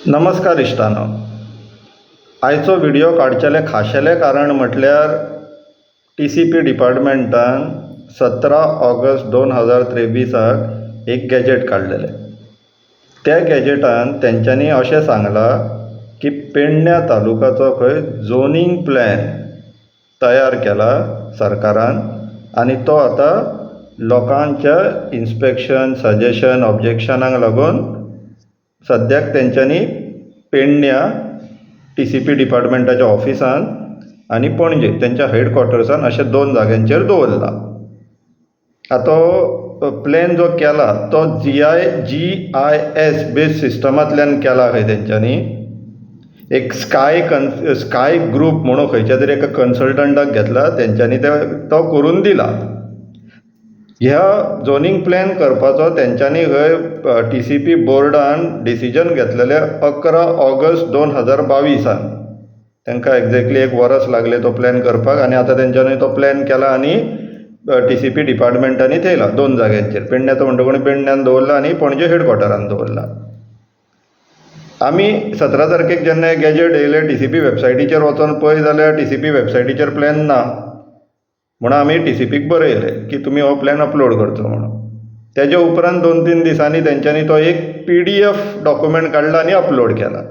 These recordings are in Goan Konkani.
नमस्कार इश्टानो, आयचो व्हिडियो काडचेलें खाशेलें कारण म्हटल्यार टीसीपी डिपार्टमेंटान 17 ऑगस्ट 2023 एक गॅजेट काडलेलें. त्या गॅजेटान तेंच्यांनी अशें सांगलां की पेडण्या तालुकाचो खंय झोनींग प्लॅन तयार केला सरकारान आनी तो आतां लोकांच्या इन्स्पेक्शन, सजेशन, ऑब्जेक्शनाक लागून सद्याक तेंच्यांनी पेडण्यां टीसीपी डिपार्टमेंटाच्या ऑफिसांत आनी पणजे तेंच्या हेडक्वॉर्टर्सांत अशें दोन जाग्यांचेर दवरला. आतां हो प्लॅन जो केला तो जीआयएस बेज सिस्टमांतल्यान केला खंय तेंच्यांनी. एक स्काय स्काय ग्रूप म्हणून खंयच्या तरी एका कन्सल्टंटाक घेतला, तेंच्यांनी तो करून दिला. ह्या झोनींग प्लॅन करपाचो तेंच्यांनी खंय टीसीपी बोर्डान डिसिजन घेतलेलें 11 ऑगस्ट 2022. तांकां एग्जॅक्टली एक वर्स लागलें तो प्लॅन करपाक आनी आतां तेंच्यांनी तो प्लॅन केला आनी टीसीपी डिपार्टमेंटांनी थेयला दोन जाग्यांचेर. पेडण्याचो म्हणटकूच पेडण्यान दवरला आनी पणजे हेडक्वॉर्टरान दवरला. आमी 17 तारखेक जेन्ना हें गॅजेट येयलें, टीसीपी वेबसायटीचेर वचोन पळय जाल्यार टीसीपी वेबसायटीचेर प्लॅन ना. म्हणून आमी टीसीपीक बरयलें की तुमी हो प्लॅन अपलोड करचो म्हणून. तेजे उपरांत 2-3 दिसांनी तेंच्यांनी तो एक पीडीएफ डॉक्युमेंट काडला आनी अपलोड केला.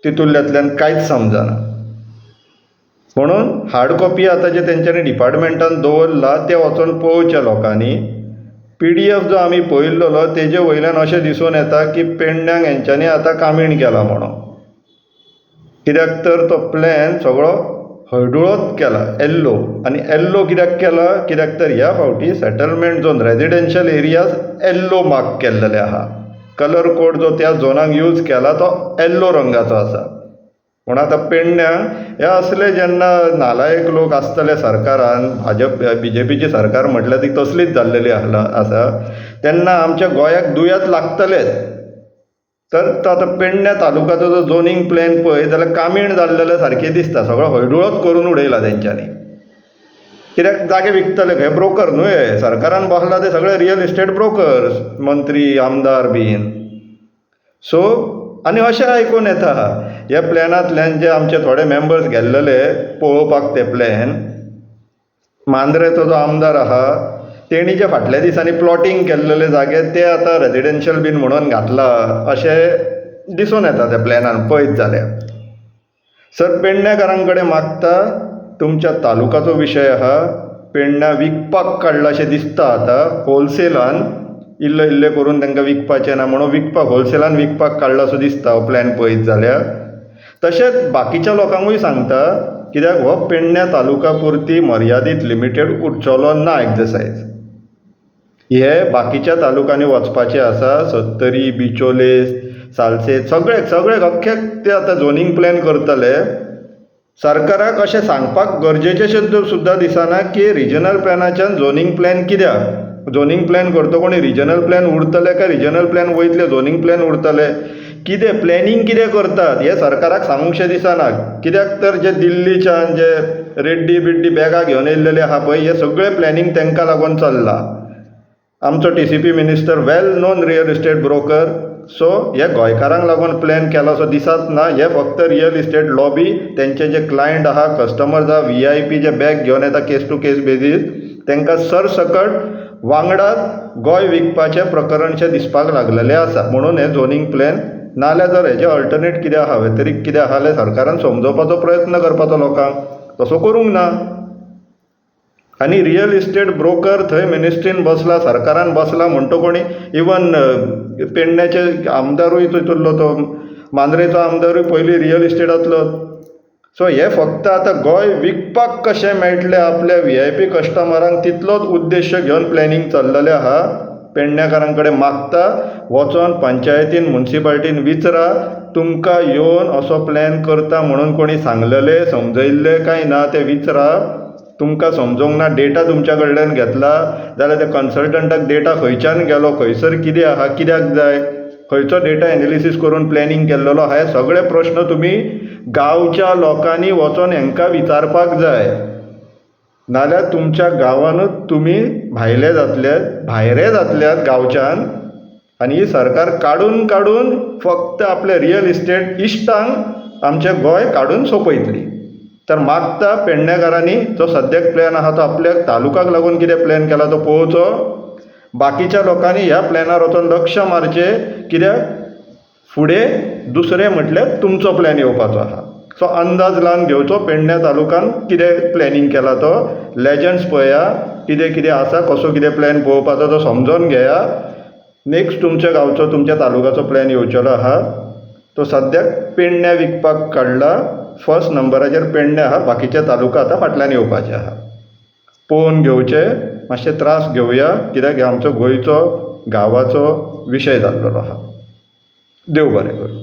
तितूंतल्यान कांयच समजना. म्हणून हार्ड कॉपी आतां जे तेंच्यांनी डिपार्टमेंटान दवरला तें वचोन पळोवचें लोकांनी. पीडीएफ जो आमी पळयल्लो तेजे वयल्यान अशें दिसून येता की पेडण्यांक हेंच्यांनी आतां कामीण केला म्हणून. कित्याक तर तो प्लॅन सगळो हळडुळोच केला, येल्लो. आनी येल्लो कित्याक केला? कित्याक तर ह्या फावटी settlement zone, residential areas yellow mark केल्लेले आहा. कलर कोड जो त्या झोनाक यूज केला तो येल्लो रंगाचो आसा. म्हूण आतां पेडण्यां हे असले जेन्ना नालायक लोक आसतले सरकारान, भाजप बीजेपीचें सरकार म्हटल्यार ती तसलीच जाल्लेली आसा, तेन्ना आमच्या गोंयाक दुयेंत लागतलेच. तर तो आतां पेडण्या तालुकाचो जो झोनींग प्लॅन पळयत जाल्यार कामीण जाल्लेले सारकें दिसता. सगळो हळडुळोच करून उडयला तेंच्यांनी. कित्याक जागे विकतले खंय, ब्रोकर न्हय हे, सरकारान बसला ते सगळे रियल इस्टेट ब्रोकर्स, मंत्री, आमदार बीन. सो आनी अशें आयकून येता ह्या प्लॅनांतल्यान जे आमचे थोडे मेंबर्स गेल्लेले पळोवपाक ते प्लॅन, मांद्रेचो जो आमदार आहा तेणी जे फाटल्या दिसांनी प्लॉटींग केल्लेले जागे ते आतां रेजिडेन्शियल बीन म्हणून घातला अशें दिसून येता त्या प्लॅनान पळयत जाल्यार. सर, पेडण्याकारां कडेन मागता, तुमच्या तालुकाचो विशय आहा, पेडण्यां विकपाक काडला अशें दिसता आतां होलसेलान, इल्ले इल्ले करून तांकां विकपाचें ना म्हणून विकपाक होलसेलान विकपाक काडला असो दिसता हो प्लॅन पळयत जाल्यार. तशेंच बाकीच्या लोकांकूय सांगता, कित्याक हो पेडण्या तालुका पुरती मर्यादीत लिमिटेड उरचलो ना एक्सरसायज. हे बाकीच्या तालुकांनी वचपाचे आसा, सत्तरी, बिचोले, सालसेत, सगळे सगळे अख्खे ते आतां झोनींग प्लॅन करतले. सरकाराक अशें सांगपाक गरजेचें सुद्दां दिसना की रिजनल प्लॅनाच्यान झोनींग प्लॅन कित्याक? झोनींग प्लॅन करतकूच कोणी रिजनल प्लॅन उरतले काय रिजनल प्लॅन वयतले, झोनींग प्लॅन उरतले? कितें प्लॅनींग कितें करतात हें सरकाराक सांगूंकशें दिसना. कित्याक तर जे दिल्लीच्यान जे रेड्डी बिड्डी बॅगां घेवन येयल्लेले आहा पळय, हें सगळें प्लॅनींग तांकां लागून चल्लां. आमचो TCP minister well known real estate broker. So हे गोंयकारांक लागून प्लॅन केला असो दिसत ना. हे फक्त रियल इस्टेट लॉबी, तेंचे जे क्लायंट आहा, कस्टमर्स आहा, व्हीआयपी जे बॅग घेवन येता केस टू केस बेजीस, तांकां सरसकट वांगडाच गोंय विकपाचें प्रकरणशें दिसपाक लागलेलें आसा. म्हणून हें झोनींग प्लॅन, नाल्यार जर हेजें अल्टरनेट कितें आहा, व्यतिरिक्त कितें आहा जाल्यार सरकारान समजोवपाचो प्रयत्न करपाचो लोकांक, तसो करूंक ना. आनी रियल इस्टेट ब्रोकर थंय मिनिस्ट्रीन बसला, सरकारान बसला म्हणटो कोणी, इवन पेडण्याचे आमदारूय तितूंतलो तो मांद्रेचो आमदारूय पयलीं रियल इस्टेटांतलो. सो हे फक्त आतां गोंय विकपाक कशें मेळटलें आपल्या व्हीआयपी कस्टमरांक तितलोच उद्देश घेवन प्लॅनींग चल्लेलें आहा. पेडण्याकारां कडेन मागता, वचोन पंचायतीन, मुन्सिपालटीन विचरा, तुमकां येवन असो प्लॅन करता म्हणून कोणी सांगलेलें, समजयल्लें काय ना तें विचरा. तुमकां समजोंक ना, डेटा तुमच्या कडल्यान घेतला जाल्यार त्या कन्सल्टंटाक डेटा खंयच्यान गेलो, खंयसर कितें आहा, कित्याक जाय, खंयचो डेटा एनालिसीस करून प्लॅनींग केल्लेलो आहा, हे सगळे प्रश्न तुमी गांवच्या लोकांनी वचोन हेंकां विचारपाक जाय. नाल्यार तुमच्या गांवानूच तुमी भायले जातले, भायरे जातल्यात गांवच्यान आनी ही सरकार काडून काडून फक्त आपले रियल इस्टेट इश्टांक आमचें गोंय काडून सोंपयतली. तर मागता पेडणेकारांनी जो सद्याक प्लॅन आसा तो आपल्या तालुकाक लागून कितें प्लॅन केला तो पळोवचो. बाकीच्या लोकांनी ह्या प्लॅनार वचून लक्ष मारचें कित्याक फुडें दुसरें म्हटल्यार तुमचो प्लॅन येवपाचो आसा. सो अंदाज लावन घेवचो पेडण्या तालुकान कितें प्लॅनींग केला तो. लॅजंड्स पळया कितें कितें आसा कसो कितें प्लॅन पळोवपाचो तो समजून घेया. नॅक्स्ट तुमच्या गांवचो तुमच्या तालुक्याचो प्लॅन येवचेलो आसा. तो सद्याक पेडण्यां विकपाक काडला. फर्स्ट नंबराचेर पेडण्यां आसा बाकीचे तालुका आतां फाटल्यान येवपाचे आसा. पळोवन घेवचें मातशे त्रास घेवया कित्याक हो आमचो गोंयचो गांवाचो विशय जाल्लो आसा. देव बरें करूं.